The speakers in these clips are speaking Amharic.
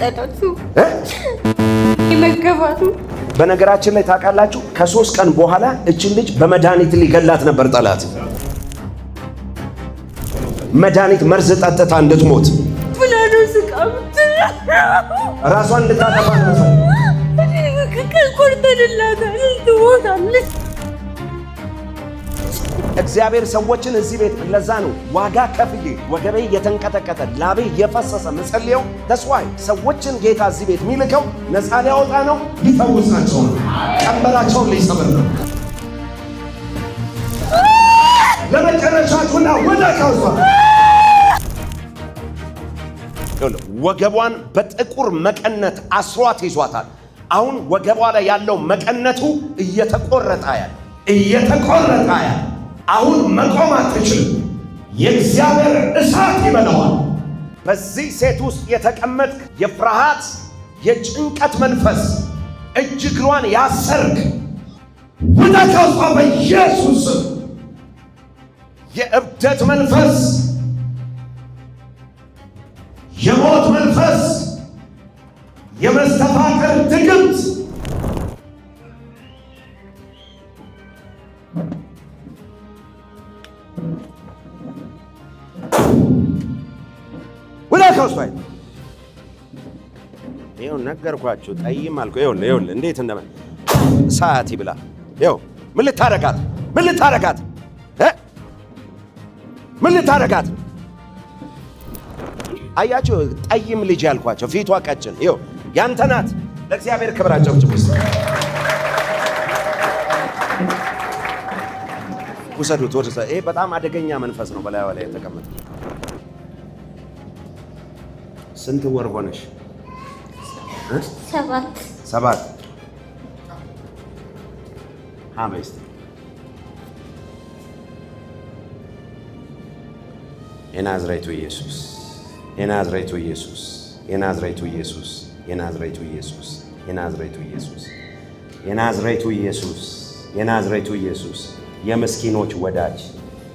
መጠላቱ መገፋቱ። በነገራችን ላይ ታውቃላችሁ፣ ከ3 ቀን በኋላ እችን ልጅ በመድኃኒት ሊገላት ነበር ጠላት። መድኃኒት መርዝ ጠጥታ እንድትሞት ብላኑ ስቃ ራሷን እንድታጠፋ ነበር። ቆርጠንላታል፣ ትሞታለች። እግዚአብሔር ሰዎችን እዚህ ቤት ለዛ ነው ዋጋ ከፍዬ ወገቤ እየተንቀጠቀጠ ላቤ እየፈሰሰ ምጸልየው። That's why ሰዎችን ጌታ እዚህ ቤት የሚልከው ነፃ ሊያወጣ ነው፣ ሊፈውሳቸው ነው፣ ቀንበራቸውን ሊሰብር ነው። ለመጨረሻችሁና ወደ ከውሷ ወገቧን በጥቁር መቀነት አስሯት ይዟታል። አሁን ወገቧ ላይ ያለው መቀነቱ እየተቆረጠ ያለ፣ እየተቆረጠ ያለ፣ አሁን መቆም አትችልም። የእግዚአብሔር እሳት ይበላዋል። በዚህ ሴት ውስጥ የተቀመጥክ የፍርሃት የጭንቀት መንፈስ፣ እጅ እግሯን ያሰርክ፣ ውጣ ከውስጧ በኢየሱስ ስም። የእብደት መንፈስ፣ የሞት መንፈስ፣ የመስተፋቅር ድግምት፣ ውጣ ከውስጧ። ይኸው ነገርኳችሁ። ጠይም አልኩ። ይኸውልህ ይኸውልህ እንዴት እንደመ ሰዓት ይብላ። ይኸው ምን ልታረጋት? ምን ልታረጋት? እ? ምን ልታረጋት? አያችሁ፣ ጠይም ልጅ ያልኳቸው ፊቷ ቀጭን። ይኸው ያንተ ናት። ለእግዚአብሔር ክብር አጨብጭቡ። እስቲ ውሰዱት። ወደ ይሄ በጣም አደገኛ መንፈስ ነው በላይዋ ላይ የተቀመጠ። ስንት ወር ሆነሽ? 7። 7። ሀበይ እስቲ። የናዝሬቱ ኢየሱስ፣ የናዝሬቱ ኢየሱስ፣ የናዝሬቱ ኢየሱስ፣ የናዝሬቱ ኢየሱስ፣ የናዝሬቱ ኢየሱስ፣ የናዝሬቱ ኢየሱስ፣ የናዝሬቱ ኢየሱስ፣ የምስኪኖች ወዳጅ፣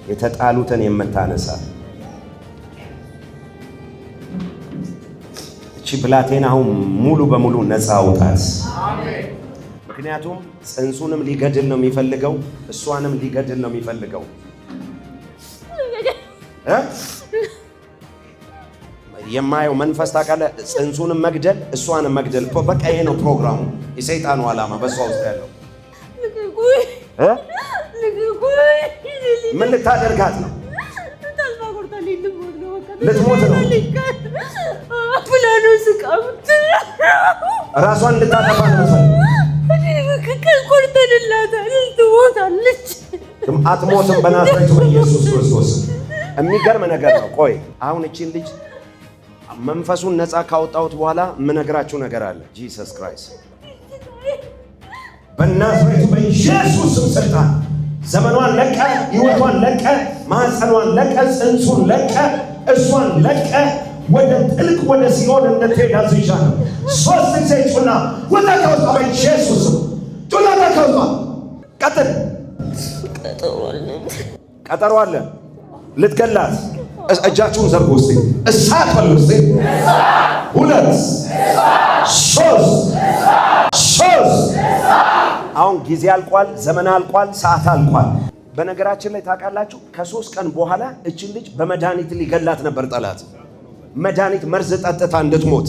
የተጣሉትን የምታነሳ፣ እቺ ብላቴና አሁን ሙሉ በሙሉ ነፃ አውጣት። ምክንያቱም ጽንሱንም ሊገድል ነው የሚፈልገው፣ እሷንም ሊገድል ነው የሚፈልገው እ የማየው መንፈስ ታውቃለህ፣ ጽንሱንም መግደል እሷንም መግደል። በቃ ይሄ ነው ፕሮግራሙ፣ የሰይጣኑ ዓላማ በእሷ ውስጥ ያለው። ልቀቁኝ! እ? ልቀቁኝ! ምን ልታደርጋት ነው? ተስፋ ቆርጣለች። ልትሞት ነው። በቃ። ልትሞት ነው። ብላኑ ስቃ ራሷን እንድታጠፋ ነው። ቆርጠንላታል፣ ትሞታለች። አትሞትም በናዝሬቱ በኢየሱስ ክርስቶስ። የሚገርም ነገር ነው። ቆይ፣ አሁን እቺን ልጅ መንፈሱን ነፃ ካወጣሁት በኋላ የምነግራችሁ ነገር አለ። Jesus Christ፣ በናዝሬቱ በኢየሱስ ስም ስልጣን ዘመኗን ለቀ፣ ህይወቷን ለቀ፣ ማህፀኗን ለቀ፣ ጽንሱን ለቀ፣ እሷን ለቀ፣ ወደ ጥልቅ ወደ ሲኦል እንድትሄድ አዝዣለሁ። ሶስት ጊዜ ጩና ውጣ ከውስጧ በኢየሱስ ስም። ጩና ውጣ ከውስጧ። ቀጥል። ቀጠሮ አለ። ልትገላት። እጃችሁን ዘርጉ እስቲ። እሳት በሉ እስቲ። ሁለት፣ ሶስት፣ ሶስት። አሁን ጊዜ አልቋል፣ ዘመን አልቋል፣ ሰዓት አልቋል። በነገራችን ላይ ታውቃላችሁ፣ ከ3 ቀን በኋላ እችን ልጅ በመድኃኒት ሊገላት ነበር ጠላት። መድኃኒት መርዝ ጠጥታ እንድትሞት።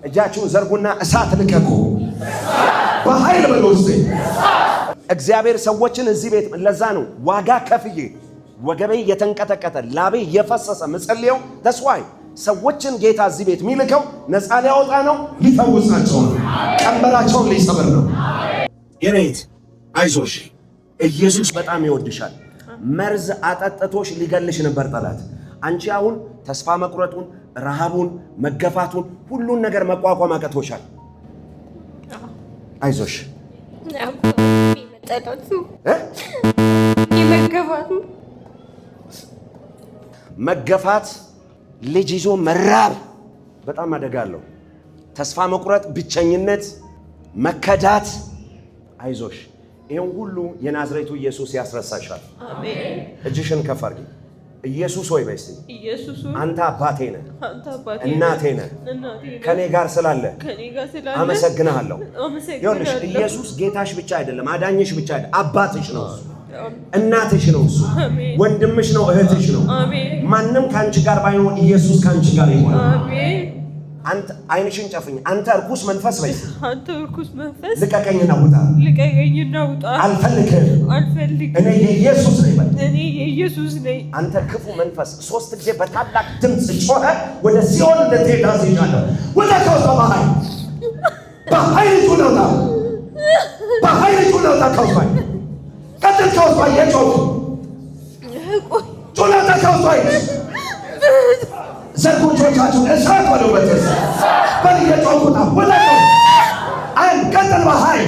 እጃችሁን ዘርጉና እሳት ልቀቁ በኃይል በሉ እስቲ። እግዚአብሔር ሰዎችን እዚህ ቤት ለዛ ነው ዋጋ ከፍዬ ወገቤ እየተንቀጠቀጠ ላቤ እየፈሰሰ ምጸልየው። That's why ሰዎችን ጌታ እዚህ ቤት የሚልከው ነፃ ሊያወጣ ነው፣ ሊፈውሳቸው ነው፣ ቀንበራቸውን ሊሰብር ነው። የኔት አይዞሽ፣ ኢየሱስ በጣም ይወድሻል። መርዝ አጠጥቶሽ ሊገልሽ ነበር ጠላት። አንቺ አሁን ተስፋ መቁረጡን፣ ረሃቡን፣ መገፋቱን፣ ሁሉን ነገር መቋቋም አቅቶሻል። አይዞሽ። መጠላቱ እ? መገፋቱ። መገፋት፣ ልጅ ይዞ መራብ በጣም አደጋ አለው። ተስፋ መቁረጥ፣ ብቸኝነት፣ መከዳት። አይዞሽ፣ ይህን ሁሉ የናዝሬቱ ኢየሱስ ያስረሳሻል። እጅሽን ከፍ አድርጊ። ኢየሱስ ሆይ በይ እስቲ። ኢየሱስ ሆይ፣ አንተ አባቴ ነህ፣ አንተ አባቴ እናቴ ነህ፣ እናቴ ነህ፣ ከኔ ጋር ስላለ ከኔ ጋር ስላለ አመሰግንሃለሁ። ይኸውልሽ አመሰግናለሁ። ኢየሱስ ጌታሽ ብቻ አይደለም፣ አዳኝሽ ብቻ አይደለም፣ አባትሽ ነው እሱ፣ እናትሽ ነው እሱ፣ አሜን። ወንድምሽ ነው፣ እህትሽ ነው። አሜን። ማንም ከአንቺ ጋር ባይሆን ኢየሱስ ከአንቺ ጋር ይሆናል። አሜን። አንተ አይንሽን ጨፍኝ። አንተ እርኩስ መንፈስ በይ እስቲ፣ አንተ እርኩስ መንፈስ ልቀቀኝና ውጣ፣ ልቀቀኝና ውጣ። አልፈልግህም፣ አልፈልግም። እኔ የኢየሱስ ነኝ በል። እኔ የኢየሱስ ነኝ። አንተ ክፉ መንፈስ ሶስት ጊዜ በታላቅ ድምፅ ጮኸ፣ ወደ ሲኦል እንድትሄድ አዝዣለሁ። ወደ ከውስጥ በኃይል በኃይል ጩኸ ውጣ፣ በኃይል ጩኸ ውጣ፣ ከውስጧ ቀጥል፣ ከውስጧ እየጮህ ቆይ ጩኸ ውጣ፣ ከውስጧ ዘርጉ እጆቻችሁን፣ እሳት በሉበት፣ በል እየጮህ ውጣ፣ ወደ ከውስጥ አንድ ቀጥል፣ በኃይል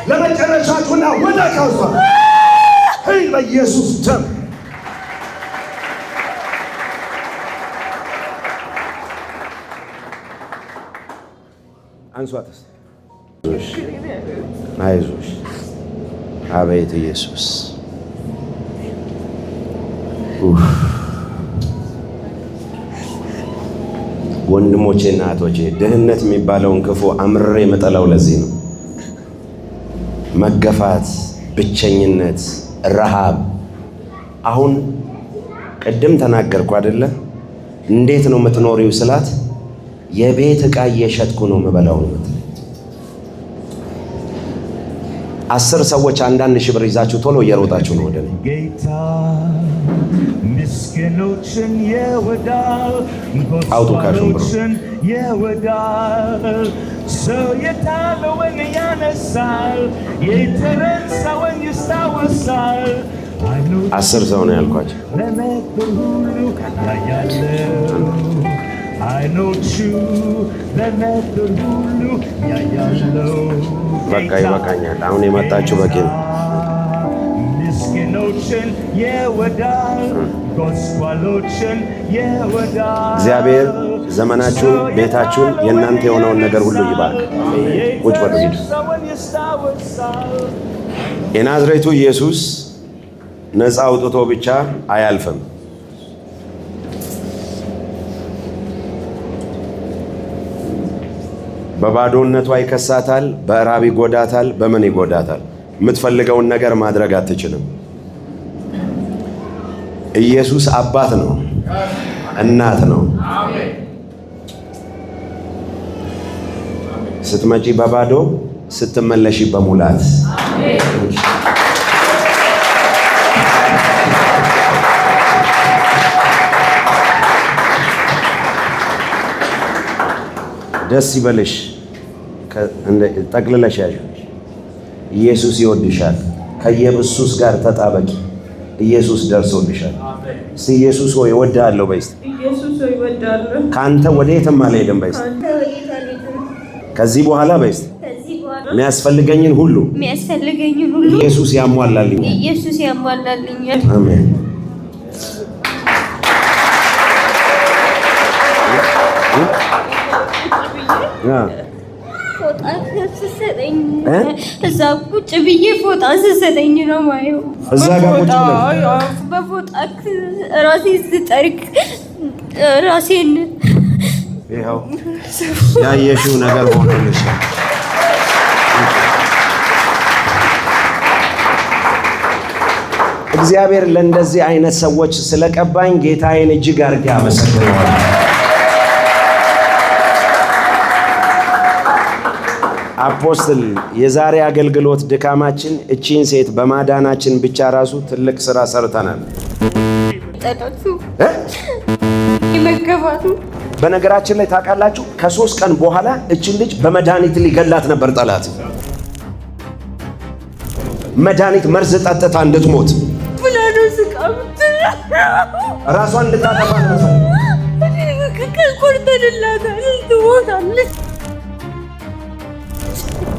ለመጨረሻ ጩኸና ወደ ከውስጧ ሂድ በኢየሱስ ደም። አንሷት እስኪ። አይዞሽ። አቤት ኢየሱስ። ኡፍ። ወንድሞቼና እህቶቼ፣ ድህነት የሚባለውን ክፉ አምርሬ የምጠላው ለዚህ ነው። መገፋት፣ ብቸኝነት፣ ረሃብ። አሁን ቅድም ተናገርኩ አይደለ? እንዴት ነው የምትኖሪው ስላት የቤት ዕቃ እየሸጥኩ ነው የምበላው ነው የምትለኝ። 10 ሰዎች አንዳንድ ሺህ ብር ይዛችሁ ቶሎ እየሮጣችሁ ነው ወደ እኔ። ጌታ ምስኪኖችን ይወዳል፣ አውጡ cash ኡን ብሩ። ጎስቋሎችን ይወዳል። ሰው የጣለውን ያነሳል፣ የተረሳውን ያስታውሳል። ዓይኖቹ 10 ሰው ነው ያልኳቸው። ለነገር ሁሉ ያያሉ፣ ዓይኖቹ ለነገር ሁሉ ያያሉ። በቃ ይበቃኛል። አሁን የመጣችሁ በቂ ነው። ምስኪኖችን ይወዳል፣ ጎስቋሎችን ይወዳል። እግዚአብሔር ዘመናችሁን፣ ቤታችሁን፣ የእናንተ የሆነውን ነገር ሁሉ ይባርክ። ቁጭ በሉ ሂዱ። የተረሳውን ያስታውሳል። የናዝሬቱ ኢየሱስ ነፃ አውጥቶ ብቻ አያልፍም። በባዶነቷ ይከሳታል፣ በራብ ይጎዳታል፣ በምን ይጎዳታል። የምትፈልገውን ነገር ማድረግ አትችልም። ኢየሱስ አባት ነው፣ እናት ነው። ስትመጪ በባዶ ስትመለሺ በሙላት። ደስ ይበልሽ። ጠቅልለሽ ያዥ። ኢየሱስ ይወድሻል። ከኢየሱስ ጋር ተጣበቂ። ኢየሱስ ደርሶልሻል። እስቲ ኢየሱስ ሆይ እወድሃለሁ በይ እስቲ። ኢየሱስ ሆይ እወድሃለሁ። ከአንተ ወዴትም አልሄድም በይ እስቲ። ከዚህ በኋላ በይ እስቲ ከዚህ በኋላ የሚያስፈልገኝን ሁሉ የሚያስፈልገኝን ሁሉ ኢየሱስ ያሟላልኛል። ኢየሱስ ያሟላልኛል። አሜን። ፎጣ ስትሰጠኝ እ? እዛ ቁጭ ብዬ ፎጣ ስትሰጠኝ ነው ማየው። እዛ ጋር ቁጭ ብለሽ በፎጣ ራሴን ስጠርግ ራሴን ይኸው ያየሽው ነገር ሆኖልሻል። እግዚአብሔር ለእንደዚህ አይነት ሰዎች ስለቀባኝ ጌታዬን እጅግ አድርጌ አመሰግነዋለሁ። Apostle፣ የዛሬ አገልግሎት ድካማችን እቺን ሴት በማዳናችን ብቻ ራሱ ትልቅ ስራ ሰርተናል። ጠላቱ እ? የመገፋቱ በነገራችን ላይ ታውቃላችሁ፣ ከ3 ቀን በኋላ እችን ልጅ በመድኃኒት ሊገላት ነበር ጠላት። መድኃኒት መርዝ ጠጥታ እንድትሞት ብላ ነው ስቃ ራሷን እንድታጠፋ ነበር። ቆርጠንላታል፣ ትሞታለች።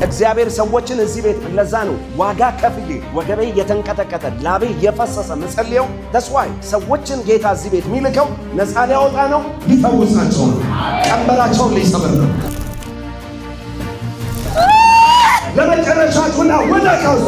እግዚአብሔር ሰዎችን እዚህ ቤት ለዛ ነው ዋጋ ከፍዬ ወገቤ እየተንቀጠቀጠ ላቤ እየፈሰሰ ምጸልየው። ተስዋይ ሰዎችን ጌታ እዚህ ቤት የሚልከው ነፃ ሊያወጣ ነው፣ ሊፈውሳቸው ነው፣ ቀንበራቸውን ሊሰብር ነው። ለመጨረሻችሁና ወደ ካውሷ